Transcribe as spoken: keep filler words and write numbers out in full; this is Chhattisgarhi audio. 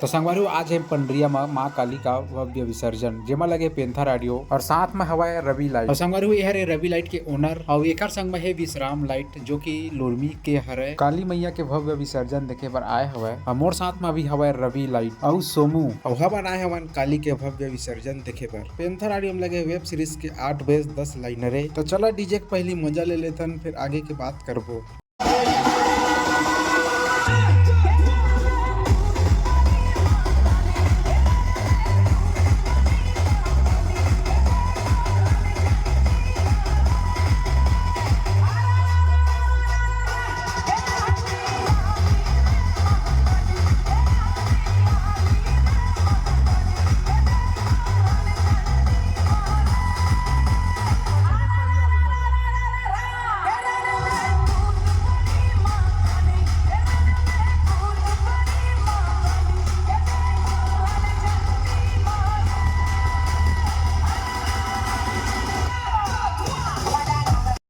तो संगवारी हो, आज हे पंडरिया म माँ काली का भव्य विसर्जन, जेमा लगे पैंथर ऑडियो और साथ में हवय रवि लाइट। और संगवारी हो, ये हरे रवि लाइट के ओनर और एकर संग में हे विश्राम लाइट, जो कि लोरमी के हरे। काली मैया के भव्य विसर्जन देखे बर आए हवय और मोर साथ में अभी हवय रवि लाइट और सोमू, और हमन आए हवन काली के भव्य विसर्जन देखे बर। पैंथर ऑडियो में लगे वेब सीरीज के आठ बजे दस लाइनरे। तो चला डीजे के पहली मजा ले लेथन, फिर आगे के बात करबो।